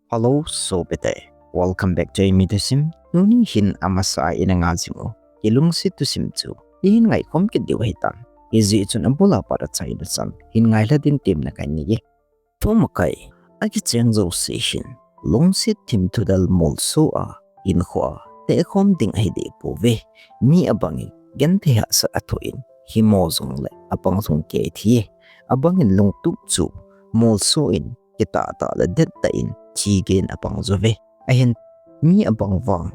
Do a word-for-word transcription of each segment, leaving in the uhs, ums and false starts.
Hello, sopite. Welcome back to Eimi Thusim. Tuni hin amasa a ina ngai jing u kilungset thusim chu ihin ngaikhom kit diu ahitan. Hijeh chun abul a pat a achaina chan hin ngailha din temna kahin nei e. Thumakai, akicheng jouse hin lungset thimthu del molso a hinkho a tehkhom ding ahi deh pouve. Mi abangin genthei hahsat athoh in, himo jongle apang lhung kei thei e. Abangin lungtup chu molso in, kitah tah le dettah in thi gei in apang jouve. Ahin, mi abang vang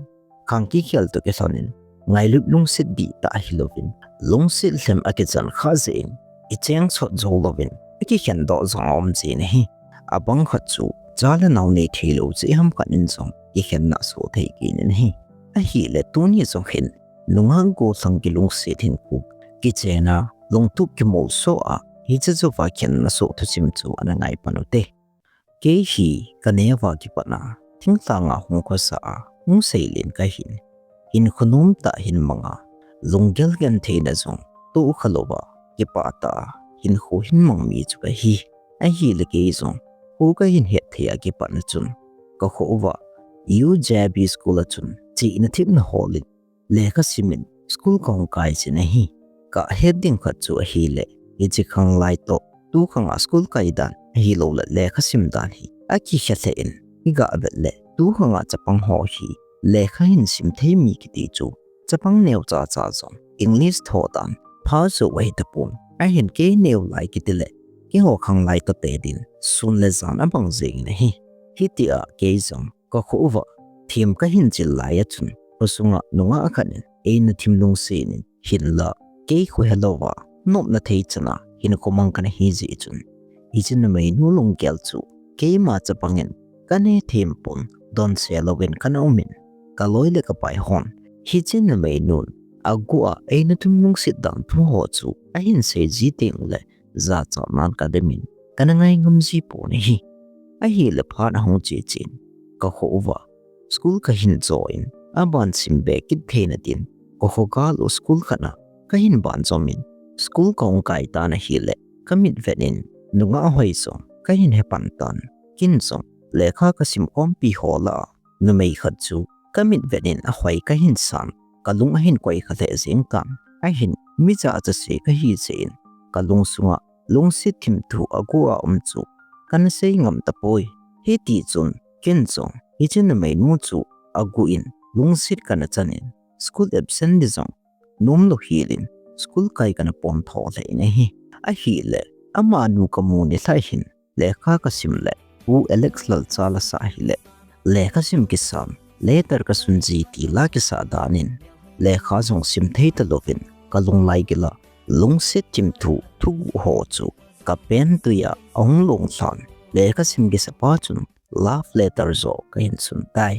khang kikhel toh kilhonin ngailut lungset dihtah ahilouvin, lungset lhem akichan khah jeh in icheng sot jou louvin akikhen doh jong aum jin ahi. Abang khat chu cha le nao nei theilou jeh ham khat in jong kikhenna asoh thei kit in ahi. Ahile tuni jong hin nungah gollhang kilungset hinkho kichena lungtup kimolso a hiche jouva khenna soh thusim chu ana ngai pan ute. Kei hi kaneo a kipat a thinglhang a hung khosa a hung seilen kahin, hinkho nomtah hin mang a, lunggel gentheina jong tohkha louva kipah tah a hinkho hin mang mi chu kahi. Ahile kei jong kho kahin het thei a kipat a chun kakho uva U J B School a chun chihna thepna holin lekha simin school kahung kai jin ahi. Kahet ding khat chu ahile, hiche khanglai toh tukhang a school kai dan ahilouleh lekha sim dan hi akikhe lheh in, iga vet le tukhang a chapang ho hi lekha hin sim thei mi kiti chu chapang neocha cha jong English thoh dan pha jou ahi tapon. Ahin kei neo lai kiti le keiho khanglai toh te din sun le jan abang jeng in ahi. Hitia kei jong kakho uva them kahin chil lai a chun khosunga nungah khat in eina thim lungset in, hinla kei khohe louva nopna thei chan a hinkho mang kana hi jeh chun hiche numeinu lunggel chu keima chapangin kaneh them pon donse louvin kana umin, kaloi le kapai hon hiche numeinun aguh a eina thim lungset dan thu ho chu ahin sei ji teng le jachatnan kademin kana ngai ngam ji pon ahi. Ahile phat ahung che chen kakho uva school kahin joh in, aban sim be kit theina din kakho gal u school khat a kahin ban jom in, school kahung kai tan ahile kamit vet in nungah hoi jong kahin he pan tan. Ken jong lekha kasim khompi ho lah a numei khat chu kamit vet in ahoi kahin san, kalung ahin koikha lheh jeng tan. Ahin mi jachat se kahi jeh in kalung sunga lungset thimthu aguh a um chu kana sei ngam tapoi. Hitichun ken jong hiche numeinu chu aguh in lungset kana chan in school absent di jong nomlou helin school kai kana pom tho lheh in ahi. Ahile amanu kamu nilhah hin lekha kasim le Pu Alex Lalchala sah hile lekha sim kisan letter kasun ji ti la kisah dan in lekha jong sim thei talouvin kalung lai gil a lungset thimthu thuguh ho chu kapen tui a ahung long lhan, lekha sim kisa pa chun love letter joh kahin sun tai.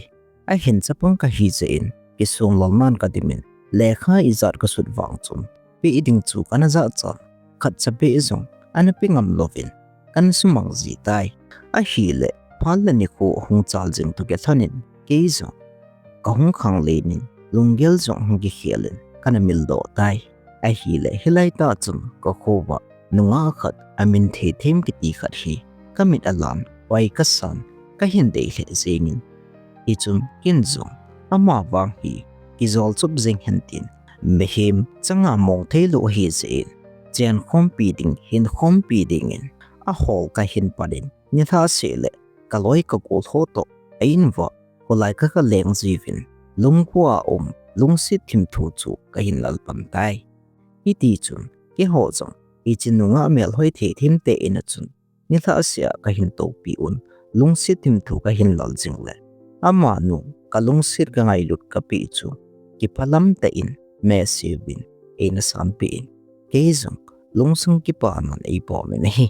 Ahin chapang kahi jeh in kisonlolnan kademin lekha ijat kasut vang chun peh ding chu kana jahchan, khatcha beh jong ana pe ngam louvin kana sumang ji tai. Ahile phat le nikho ahung chal jing toh kilhonin kei jong kahung khanglen in lunggel jong ahung kikhel in kana mildoh tai. Ahile hilai tah chun kakho uva nungah khat amin Thethem kiti khat hi kamit alan, hoi kasan, kahin dei lheh jeng in, hichun ken jong ama vang hi kijol chop jeng hen tin mihem changa mong theilou ahi jeh in chen khompi ding, hin khompi dingin ahol kahin pan in, nilhah seh le kaloi kagol ho toh a in uva kholai kaga leng jiuvin, lungkua um lungset thimthu chu kahin lal pan tai. Hitichun keiho jong hiche nungah melhoi Thethem te in a chun nilhah seh a kahin toupi un, lungset thimthu kahin lal jing le amanu kalungset kangailut kapeh chu kiphalam tah in message uvin eina sanpeh in, kei jong lungsung kipanan eibom in ahi.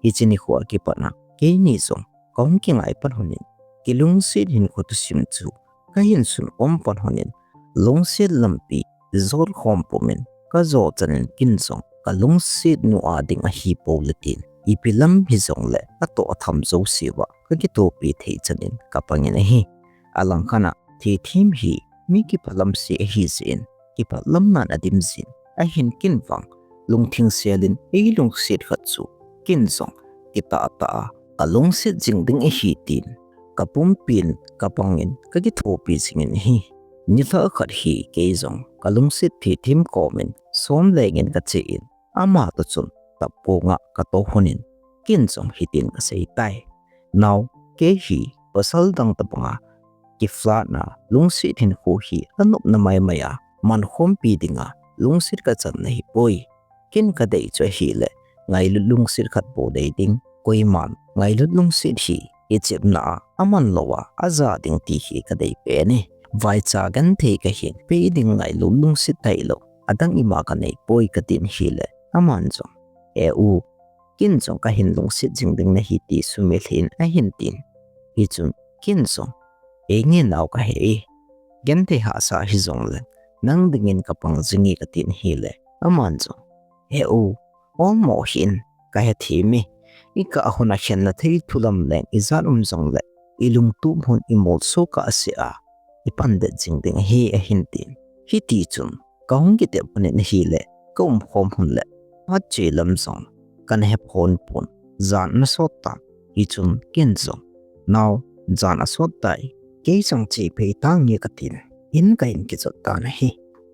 Hiche nikho a kipat a keini jong kahung kingai pan lhonin, kilungset hinkho thusim chu kahin sun khom pan lhonin, lungset lampi jot khom pumin kajo chan in ken jong kalungset nu a ding ahipou le tin ipi lam hijongle atoh atham jouse uva kakitohpi thei chan in kapang in ahi. Alangkhat a Thethem hi mi kiphalam se ahi jeh in kiphalamnan adim jin, ahin ken vang lungthim sel in eilungset khat chu ken jong kitah tah a kalungset jing ding ahi tin Kapumpin kapangin kakithopi jingin ahi. Nilhah khat hi kei jong kalungset thethem komin som lengin kachen, ama toh chun tapkonga katoh lhonin, ken jong hitin kaseitai. Nao, kei hi pasal dang tobanga kiflatna, lungset hinkho hi anopna maimai a mankhompi dinga lungset kachan nahipoi. Ken kadei chu ahile, ngailut lungset khat bou dei ding. Koiman ngailut lungset hi ichepna a aman louva aja ding ti hi kadei pen e. Vaicha genthei kahin pei ding ngailut lungset tailou adang ima kaneipoi katin ahile, aman jong, "He u, ken jong kahin lungset jing ding nahi," ti sumil hih in ahin tin. Hichun ken jong, "Ei nge nao, kahe e. Genthei hahsa hijongle nang dingin kapang jinge," katin ahile, aman jong, "He u, olmo hih in, kahethem e. Ikah a hon a khenna thei thu lam leng ijat um jongle ilungtup hon imolso kahsea ipan det jing ding ahi," ahin tin. Hiti chun kahung kitep lhonin ahile, kaumkhom lhon le phat che lam jong kana hephon pon, jan ana sot tan. Hichun ken jong, "Nao, jan asot tai, kei jong che phei tange," katin in kahin kijot tan ahi.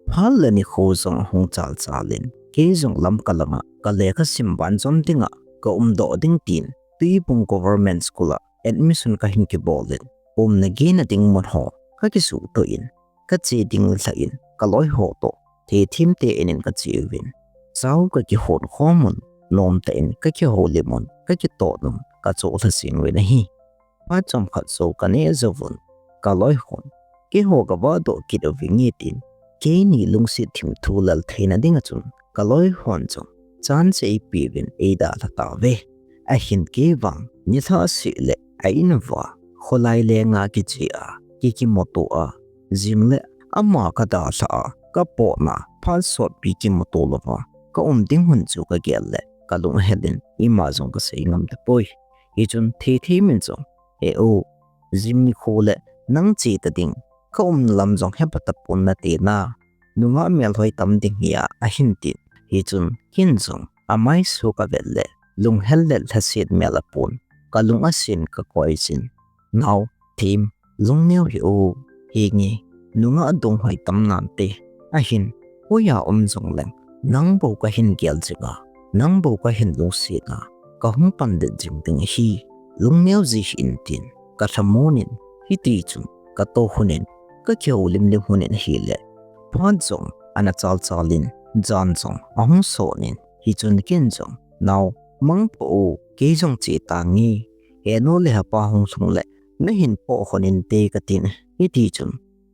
Phat le nikho jong ahung chalchalin, kei jong Lamka langa kalekha sim banjom dinga kaumdoh ding tin, Tuibong Government School a admission kahin kibolin, umna gena ding mun ho kakisuhtoh in, kache ding lhah in, kaloi ho toh thethem te in in kache uvin, chao kakihon khomun, nomtah in kakihoulimun, kakitoh nom, kachoh lhasin uvin ahi. Phat chomkhat jou kaneh jouvun, kaloi hon, "Keiho kavadoh kit uvinge," tin, keini lungset thimthu lal theina dinga chun kaloi hon jong chance eipeuvin eidalha tauve. Ahin kei vang nilhah seh le a in uva kholai lenga kiche a, kikimuto a, jing le ama kadalhah a, kapotna phat sotpi kimuto louva kaum ding hun chu kagel le kalung ahelin, ima jong kasei ngam tapoi. Hichun thethem in jong, "He u, jing nikho le nang che ta ding, kaumna lam jong hepha tapon nate na, nungah melhoi tam ding hia," ahin tin. Hichun ken jong amai suh kavet le lunghel le lhaset mel apon, kalung asen kakoi jin, "Nao, Them, lungneo hih o, henge, nungah dunghoi tam nante. Ahin, hoiya um jongleng, nang bou kahin gel jinga, nang bou kahin lungsetna, kahung pan det jing ding ahi. Lungneo ji hih in," tin kalhamonin, hiti chun katoh lhonin, kakihoulimlim lhonin ahile, phat jong ana chalchalin, jan jong ahung sonin, hichun ken jong, "Nao, mangpha o, kei jong che tange. Henu le hapa hung lhung le nahin poh lhon inte," katin, hiti chun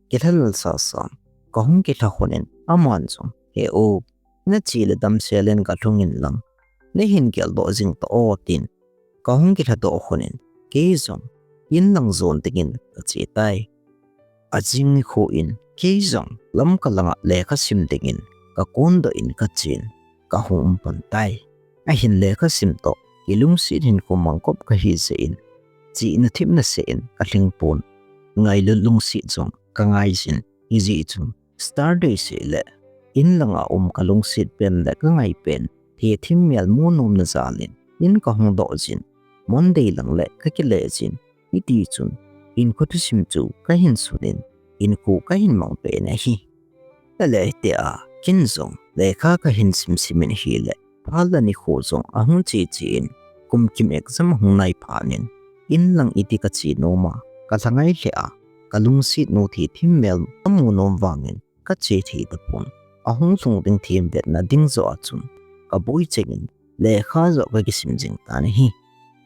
kilhalal sasan kahung kilha lhonin, aman jong, "He o, nache le damsel in kalhung inlang, nahin geldoh jing tao o," tin kahung kilhadoh lhonin, kei jong inlang jon dingin kache tai. Ajing nikho in kei jong Lamka langa lekha sim dingin kakondoh in kachen, kahung um pan tai. Ahin lekha sim toh kilungset hinkho mangkop kahi jeh in, chihna thepna seh in kalhing pon, ngailut lungset jong kangai jin, hijeh chun Saturday seh le inlanga um kalungset pen le kangai pen, thethem mel mu nomna jalin in kahung doh jin, Monday lang le kakile jin, hiti chun hinkho thusim chu kahin sunin, hinkho kahin mangpeh in ahi. Ahile hitia ken jong lekha kahin simsimin ahile, phat le nikho jong ahung chechen, kum kim exam ahung nai phatnin, inlang iti kache noma, kalhangai lheh a, kalungset nu thethem mel amu nom vangin kache thei tapon. Ahung lhung ding themvetna ding joh a chun kaboi chengin lekha joh kakisim jing tan ahi.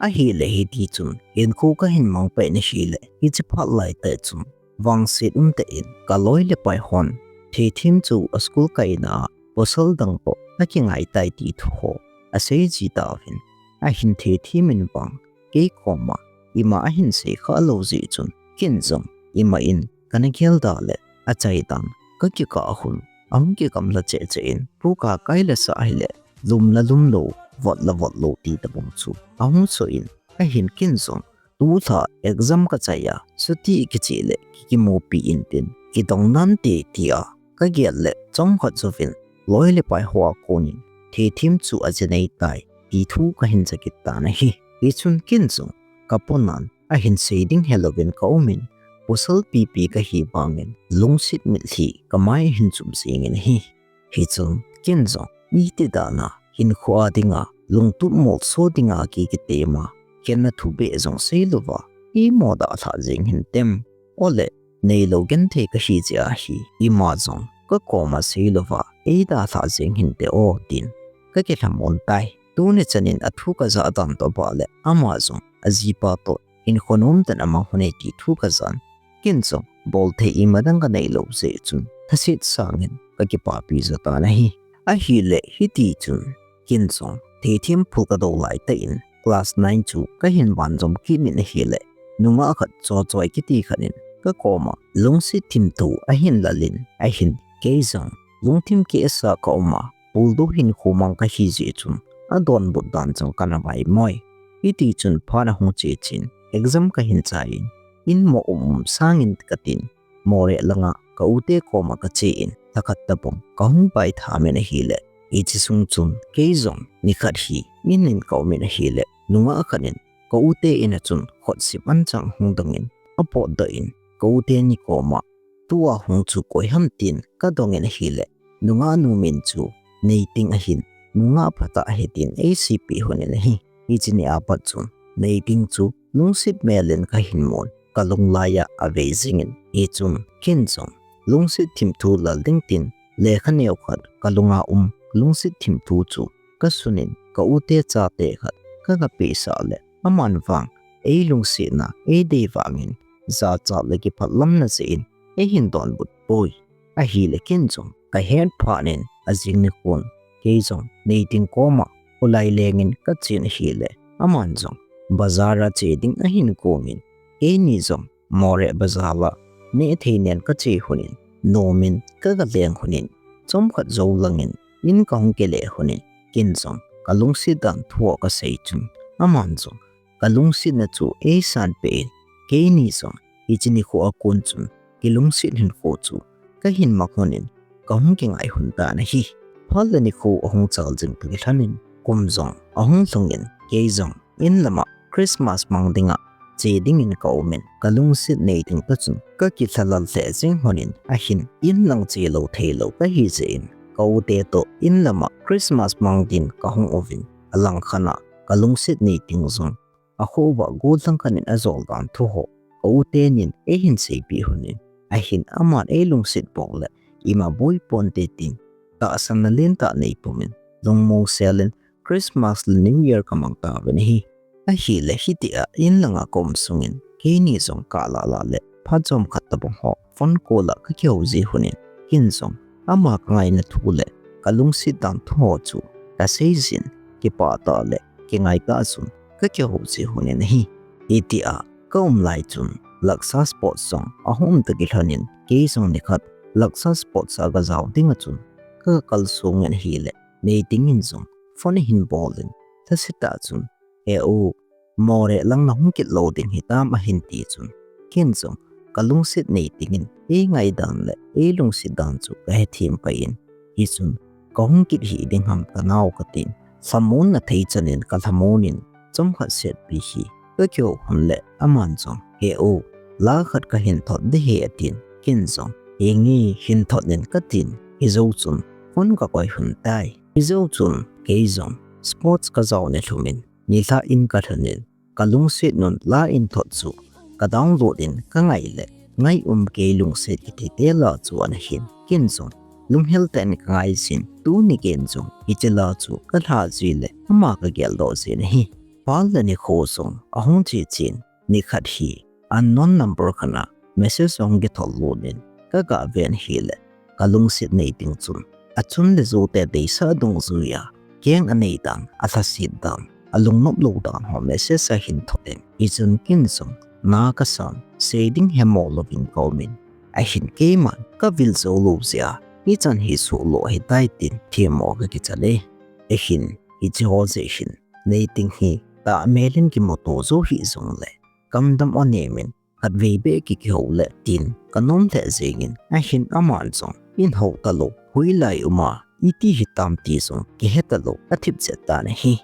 Ahile hiti chun hinkho kahin mangpeh in ahile, hiche phat laitah chun vangset umtah in kaloi le pai hon thethem chu a school kaina a pasal dang toh akingai tai ti thu ho asei ji tauvin, ahin thethem in vang kei koma ima ahin seikhah lou jeh chun, ken jong ima in kana gelda le achaidan kakikah hun ahung kigamla cheh cheh in, thu kakai le sah hile lum la lum lou, vot la vot lou ti tabang chu ahung soh in, ahin ken jong tulha exam kachai a, chuti kicheh le kikimupi intin, kidong nante tia kagel le chomkhat jouvin loi le pai hoa konin thethem chu aje nei tai ti thu kahin ja kit tan ahi. Hichun ken jong kaponan ahin sei ding helouvin ka umin, pasal pipi kahi vangin lungset mitlhi kamai ahin chup jingin ahi. Hichun ken jong iti dana hinkho a dinga lungtup molso dinga ki kitema, kei na thubeh jong seilouva imo dalha jing hintem. Ole, neilou genthei kahi jeh ahi, ima jong kakoma seilouva eidalha jing hinte o, tin kakilhamon tai. Tuni chanin athu kajah dan toh vahle ama jong ajipa toh hinkho nomtah in amang hon e ti thu kajan. Ken jong bolthei imadang kaneilou jeh chun thaset sangin kakipapi jo tan ahi. Ahile hiti chun ken jong theithem phul kadou laitah in class nine chu kahin vanjom kit in ahile, nungah khat Chochoi kiti khat in kakoma lungset thimthu ahin lal in ahin, kei jong lungthim keh sa ka um a, puldu hinkho mang kahi jeh chun adonbut dan jong kana vaimoi. Hiti chun phat ahung che chen, exam kahin chai in, in mo um um sangin katin, moreh langa ka ute koma kache in, lhakhat tabang kahung pai thamin ahile, hiche sung chun kei jong nikhat hi in in ka umin ahile, nungah khat in ka ute in a chun khotsip anchang hung dongin apotdoh in, ka u teni koma, tua hung chu koi ham tin kadongin ahile, nungah nu min chu Neiting ahin, nungah phatah ahi tin eiseipeh lhonin ahi. Hiche ni apat chun Neiting chu lungset melin kahin mun, kalung laiya avei jingin, hichun ken jong lungset thimthu lal ding tin lekha neo khat kalunga um, lungset thimthu chu kasunin, ka ute chate khat kagapehsah le, aman vang eilungsetna eidei vangin jachat le kiphatlamna jeh in eihin donbut poi. Ahile ken jong kahet phatnin ajing nikhon kei jong Neiting koma kholai lengin kachen ahile, aman jong bazar a che ding ahin komin, keini jong moreh bazar a nehthei nen kache lhonin, nomin kagaleng lhonin, chomkhat jou langin in kahung kile lhonin, ken jong kalungset dan thu ho kasei chun, aman jong kalungsetna chu eisanpeh in, keini jong hiche nikho a kon chun kilungset hinkho chu kahin mang lhonin, kahung kingai lhon tan ahi. Phat le nikho ahung chal jing toh kilhonin, kum jong ahung lhungin, kei jong in lama Christmas mang dinga che dingin ka umin, kalungset Neiting toh chun kakilhalal lheh jing lhonin ahin, in lang chelou theilou kahi jeh in, ka ute toh in lama Christmas mang din kahung uvin, alangkhat a kalungset Neiting jong akho uva gollhang khat in ajol dan thu ho ka u tenin eihin seipeh lhonin, ahin aman eilungset bong le ima boi ponte tin tahsanna lentah neipumin, lungmong selin Christmas le New Year kamang tauvin ahi. Ahile hitia in langa kaum sungin keini jong kah lah lah le phat chomkhat tabang ho phone call a kakihou ji lhonin, ken jong ama kangaina thu le kalungset dan thu ho chu kasei jin, kipah tah le kingai tah chun kakihou ji lhonin ahi. Hitia kaum lai chun Laksa Sports jong ahung um toh kilhonin, kei jong nikhat Laksa Sports a kajao dinga chun kakal songin ahile, Neiting in jong phone ahin bolin, lhasetah chun, He u, moreh lang nahung kit lou ding hitam, ahin ti chun, ken jong kalungset Neiting in eingai dan le eilungset dan chu kahethem pai in, hichun kahung kit hih ding ham tanao katin, lhamonna thei chanin kalhamonin, chomkhat setpi hi kakihou lhon le aman jong, He u, la khat kahin thot ding ahi, atin, ken jong, Henge, hin thot in, katin, hijou chun phone kakoi lhon tai. Hijou chun kei jong sports kajao nilhumin, nilhah in kalhonin, kalungset nun la in thot chu kadownload in kangai le, Ngai um kei lungset kiti te la chu ana hin, ken jong lunghel tah in kangai jin, tuni ken jong hiche la chu kalha ji le ama kageldoh jin ahi. Phat le nikho jong ahung che chen, nikhat hi unknown number khat a message ahung kithot lut in, kaga ven ahile, kalungset Neiting chun achun le jote deisah dungjuiya keng anei dan, alhaset dan, alungnop lou dan ho message ahin thot in, hichun ken jong na kasan, sei ding hemo louvin kaumin, ahin keiman kavil jou lou jeh a hichan hi soh lou ahitai tin themmo kakichal e. Ahin hiche ho jeh hin Neiting hi tahmel in kimuto jou hih jongle, kamdam anemin, khatvei beh kikihou le tin kanom lheh jengin, ahin aman jong in hou talou, hoilai uma iti hitam ti jong kihe talou, athip chet tan ahi.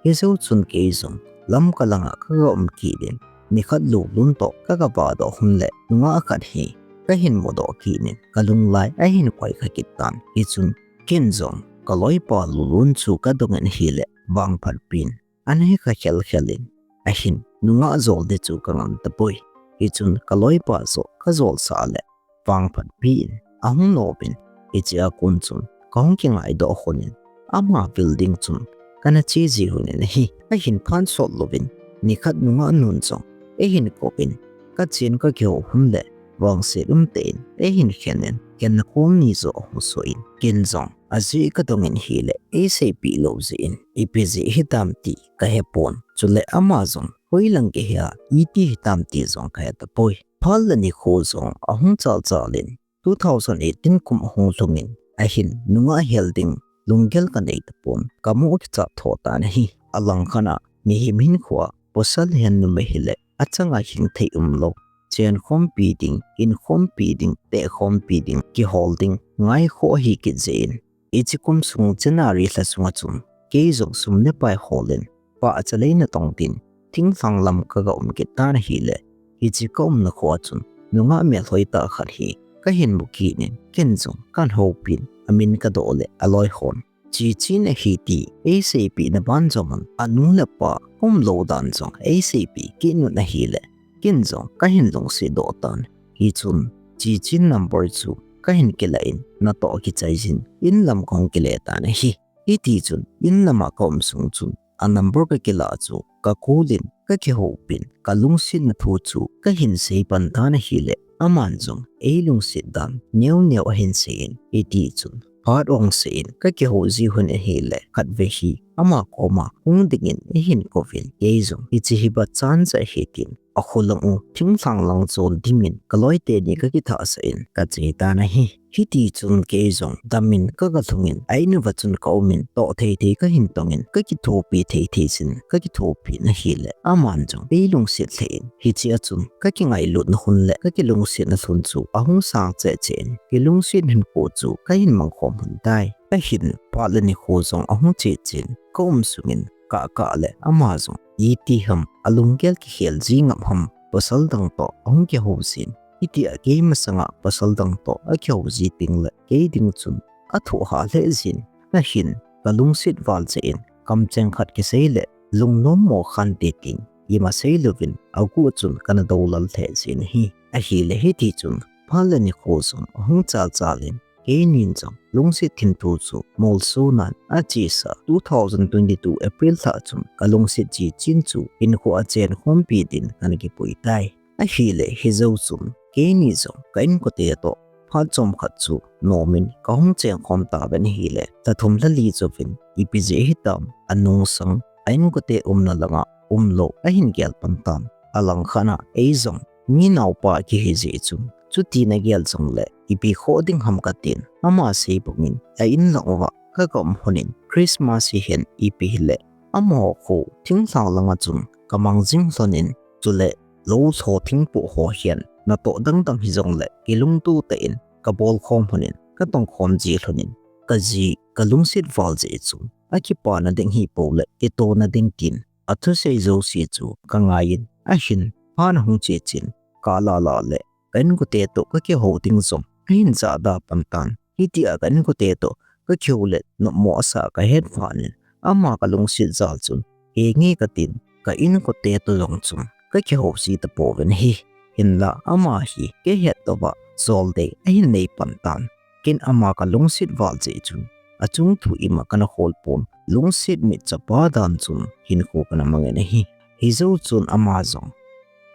Hijou chun kei jong Lamka langa kaga um kit in, nikhat Lulun toh ka kavah doh hun le nungah khat hi kahin mudoh kit in kalung lai ahin koi kha kit tan. Hichun ken jong kaloipa Lulun chu kadong in ahile vangphat pin ana hekha khel khel in ahin nungah jol ding chu kangam tapoi. Hichun kaloipa joh kajol sah le vangphat pin ahung nom in, hichea kon chun kahung kingai doh hun in ama vil ding chun kana che ji hun in ahi. Ahin phat sot louvin nikhat nungah nun jong eihin kou in kachen kakihou hun le vangset umtah in eihin khen in, khenna kom ni joh ahung soh in ken jong ajeh kadong in ahile eiseipeh lou jeh in ipi jeh hitam ti kahepon, chule ama jong hoilang kihi a iti hitam ti jong kahe tapoi. Phat le nikho jong ahung chal chal in two thousand eighteen kum ahung lhung in ahin nungah hel ding lunggel kanei tapon, kamu kichat tho tan ahi. Alangkhat a mihem hinkhoa pasal hen numei hile achanga hing thei umlou, chen khompi ding, in khompi ding, teh khompi ding, kihol ding ngaikhoh ahi kit jeh in hiche kum sung January lha sunga chun kei jong sum le pai hol in pahcha lei natong din thinglhang lam kaga um kit tan ahile, hiche kaumna khoa chun nungah melhoi tah khat hi kahin mu kit in ken jong kahin houpin amin kadoh le aloi hon Chichin ahi ti eiseipeh na ban jong un, anu le apa umlou dan jong eiseipeh kit un ahile ken jong kahin lungset doh tan. Hichun Chichin number chu kahin kilah in natoh kichai jin in lam kahung kile tan ahi. Hitichun in lama kaum sung chun a number kakilah chu ka call in kakihoupin kalungsetna thu chu kahin seipan tan ahile aman jong eilungset dan neo neo ahin sei in, hitichun phat ahung sei in kakihou ji hun ahile khatvei hi ama koma hung dingin eihin kouvin, kei jong hiche hi bachan cha ahi tin akholang u thinglhang lang chol dimin kaloi teni kakithahsah in kache tan ahi. Hitichun kei jong damin kaga lhungin a in uva chun kaumin toh thei thei kahin tongin kakithopi thei thei jin kakithopin ahile aman jong eilungset lheh in, hichea chun kakingailutna hun le kakilungsetna lhon chu ahung sang cheh cheh in kilungset hinkho chu kahin mangkhom lhon tai. Ahin phat le nikho jong ahung che chen kaum sungin kah kah le ama jong iti ham alunggel kikhel ji ngap ham pasal dang toh ahung kihou jin, hitia kei masanga pasal dang toh akihou ji tengle kei ding chun athoh hah lheh jin, ahin kalungset val jeh in kamcheng khat kisei le lungnom mo khante tin ima seilouvin aguh chun kana doulal lheh jin ahi. Ahile hitichun phat le nikho jong ahung chal chal in keinin jong lungset thimthu chu molsonan achesa two thousand twenty-two April lha chun kalungset Chichin chu hinkhoa chen khompi din kana kipui tai. Ahile hijou chun keini jong ka inkote toh phat chomkhat chu nomin kahung chengkhom tauvin ahile lha thum lha li jouvin ipi jeh hitam anungsang a inkote umna langa umlou ahin gel pan tan. Alangkhat a eijong mi naopa kihi jeh chun chuti nagel jongle ipi khoh ding ham katin ama sei bangin a in lang uva kaga um lhonin Christmas hihen ipi hile amaho kho thinglhang langa chun kamang jing lhonin, chule lou lho thingpoh ho hihen natoh dang dang hijongle kilungto tah in kabol khom lhonin katong khom ji lhonin kaji kalungset val jeh chun akipana ding hipoule kitona ding tin athusei jouse chu kangaiyin ahin phat ahung che chen kah lah lah le ka inkote toh kakihou ding jong ahin jahda pan tan. Hitia ka inkote toh kakihou le nopmo asah kahet phatnin ama kalungset jal chun henge katin ka inkote toh jong chun kakihou ji tapouvin ahi. Hinla ama hi kei hetlouva joldei ahin nei pan tan. Ken ama kalungset val jeh chun achung thu ima kana khol pon, lungset mitchapa dan chun hinkho kana mangin ahi. Hijou chun ama jong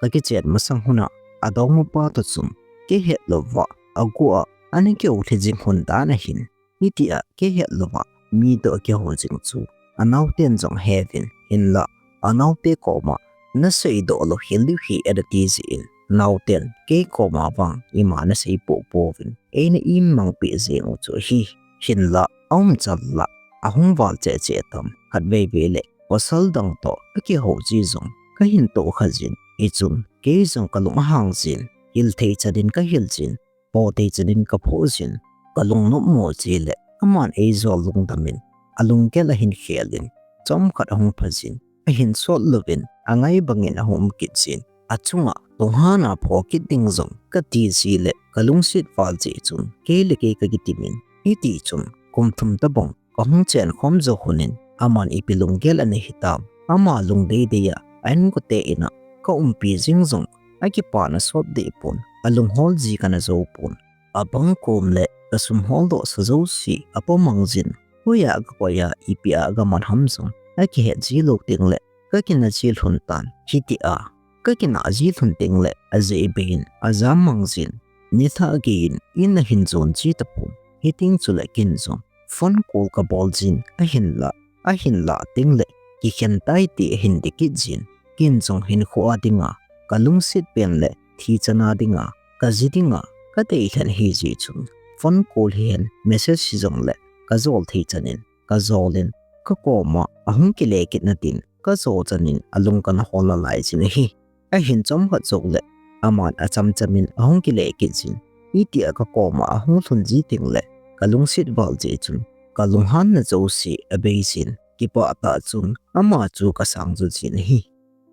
kakichen masang huna adongmapa toh chun kei hetlouva aguh a ana kihou lhih jing hun dan ahin, hitia kei hetlouva mi toh akihou jing chu anaoten jong aheuvin, hinla anaote koma naseidoh lou hel diu ahi ati jeh in naoten kei koma vang ima nasei poh pouvin eina imangpeh jeng u chu ahi. Hinla aum chal lah ahung val cheh cheh tam, khatvei vei le pasal dang toh kakihou ji jong kahin toh kha jin, hichun kei jong kalung ahang jin, hil thei chan in kahil jin, phoh thei chan in kaphoh jin, kalung nopmo ji le aman eijol lungdamin alunggel ahin khelin chomkhat ahung pha jin, ahin sot louvin angai bangin ahung um kit jin, Achunga tonghan a pho kit ding jong kati jile kalungset val jeh chun kei le kei kakitimin, hiti chun kum thum tabang kahung chen khom jou lhonin, aman ipi lunggel ana hitam, ama lungdei dei a a-inkote in a kaumpi jing jong akipana sot deh pon, alunghol ji kana jou pon. Abang kom le kasum holdoh sa jouse apomang jin, hoiya kakoi a ipi a kaman ham jong akihet ji lou tengle kakina ji lhon tan. Hitia kakina ji lhon tengle ajeh beiyin ajam mang jin, nilhah geiyin in ahin jon ji tapon. Hiteng chule ken jong phone call kabol jin, ahinla ahin lah tengle kikhen tai ti ahin ti kit jin, ken jong hinkho a dinga kalungset pen le thi chana dinga kaji dinga kadeilhen hijeh chun phone call hihen message hijongle kajol thei chanin kajolin, kakoma ahung kile kitna tin kajou chanin alung kana hol nalai jin ahi. Ahin chomkhat joule aman achamchamin ahung kile kit jin, hitia kakoma ahung lhun ji tengle kalungset val jeh chun kalunghanna jouse abei jin, kipah tah chun ama chu kasang ju jin ahi.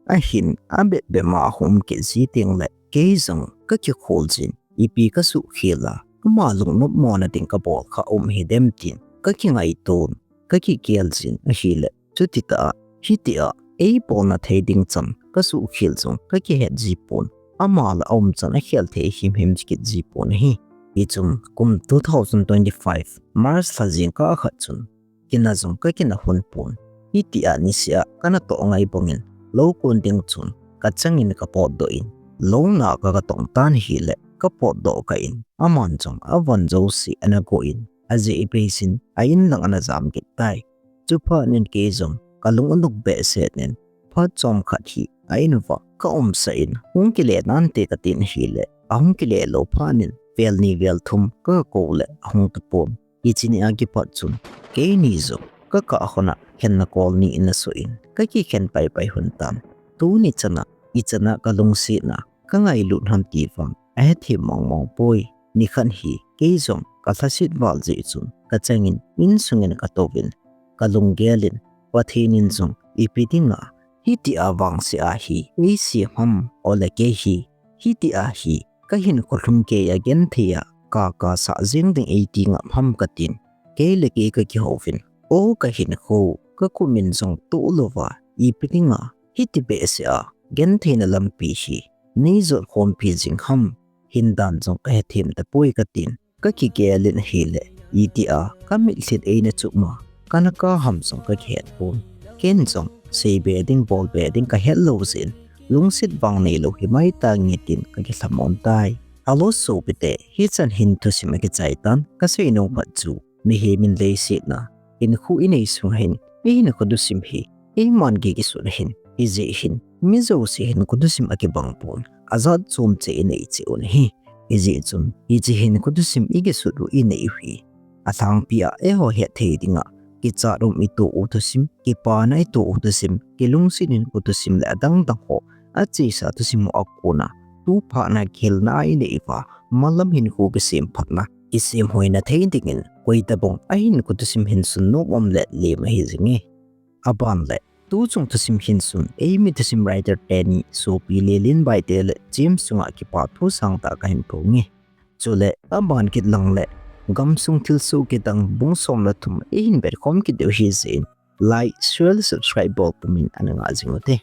Ahin abep bep ma ahung um kit ji tengle kei jong kakikhol jin, ipi kasuhkhel a ama lungnopmona ding kabol kha um hidem tin kakingaiton, kakigel jin ahile, chutitah a hitia eibolna thei ding cham kasuhkhel jong kakihet ji pon, ama la aum chan akhel thei himhim kit ji pon ahi. Hichun kum two thousand twenty-five March lha jingkah khat chun kina jong kakina lhon pon. Hitia niseh a kanatoh ngai bangin lou kon ding chun kachangin kapotdoh in, lou na ka katong tan ahile kapotdoh kah in, aman jong avon jouse ana go in, ajeh beiyin a-in lang ana jam kit tai. Chuphatnin kei jong kalung anop behseh in, phat chomkhat hi a-in uva kaumsah in, hung kile nante katin ahile, ahung kile lou phatnin vel ni vel thum kagakou le ahung tapon. Hiche ni a kipat chun keini jong kakah lhona khenna call ni ana soh in kakikhen paipai lhon tan. Tuni chana ichan a kalungsetna kangailut ham ti vang ahethem mongmong poi. Nikhat hi kei jong kalhaset val jeh chun kachangin insungin katouvin, kalunggel in, Pathen in jong ipi dinga hitia vangse a hi eisem ham, ole kei hi hitia hi kahinkho lhumkeiya gentheiya kakasah jeng ding eiti ngap ham katin, kei le kei kakihouvin, o kahinkho, kakum in jong toh louva ipi dinga hiti behseh a gentheina lampi hi neijot khompi jing ham, hindan jong kahethem tapoi katin, kakigel in ahile, itia kamitlhi eina chuhma kana kap ham jong kakihet pon. Ken jong seibe ding bolbe ding kahet lou jeh in, lungset vang neilou himai tange tin kakilhamon tai. Hello sopite, hichan hin thusim akichai tan, kaseinom khat chu mihem in leiset a hinkho inei sung hin ihinkho thusim hi eiman kikisut ahin, hijeh hin mi jouse hinkho thusim akibang pon, ajat chom cheh inei cheh un ahi. Hijeh chun hiche hinkho thusim ikisut u inei u hi alhangpi a eiho hetthei dinga kichat um itoh u thusim, kipana itoh u thusim, kilungset hinkho thusim le adangdang ho achesa thusim ho akona tuphatna kihilna a inei uva malam hinkho kisemphatna, kisemhoina thei dingin koitabang ahinkho thusim hin sun nom um le lem ahi jinge. Aban le tuchung thusim hin sun eimi thusim writer teni sopi Lelin Baite le James chunga kipathu sangtah kahin phonge. Chule aban kit lang le gamsung thilsoh kidang bung som le thum eihin vetkhom kit diu ahi jeh in like, share le subscribe bol pumin ana ngah jing ute.